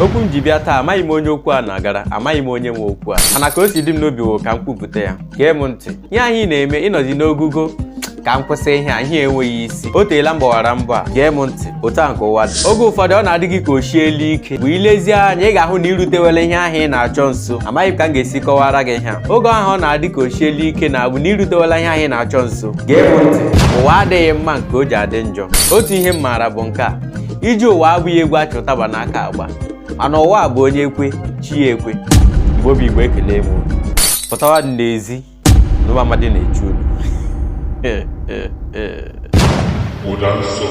Okwu m ji bịa taa, amaghị m onye okwu a na-agara, amaghị m onye nwe okwu a, mana ka o si dị m n'obi wụ ka m kwupụta ya. Gee m ntị. Ihe anyị na-eme, ịnọzi n'ogugo ka m kwụsị ihe a, ihe enweghị isi. O teela m gbawara mbọ a. Gee m ntị. Otu a nke ụwa dị, oge ụfọdụ ọ na-adị gị ka o shiela ike, bụ ilezie anya, ị ga-ahụ na irutewela ihe ahụ ị na-achọ nso. Amaghị m ka m ga-esi kọwara gị ihe a. Oge ahụ ọ na-adị ka o shiela ike na-abụ na irutewela ihe ahụ ị na-achọ nso. Gee m ntị, ụwa adịghị mma nke o ji adị njọ. Otu ihe m maara bụ nke a: iji ụwa abụghị egwu achị ụtaba n'aka agba, mana ụwa bụ onye ekwe chi ya ekwe. Igbo bụ Igbo, ekele m unu. Pụtawa n'ezi na ụmụ amadi na-echu unu. Ụda nsọ.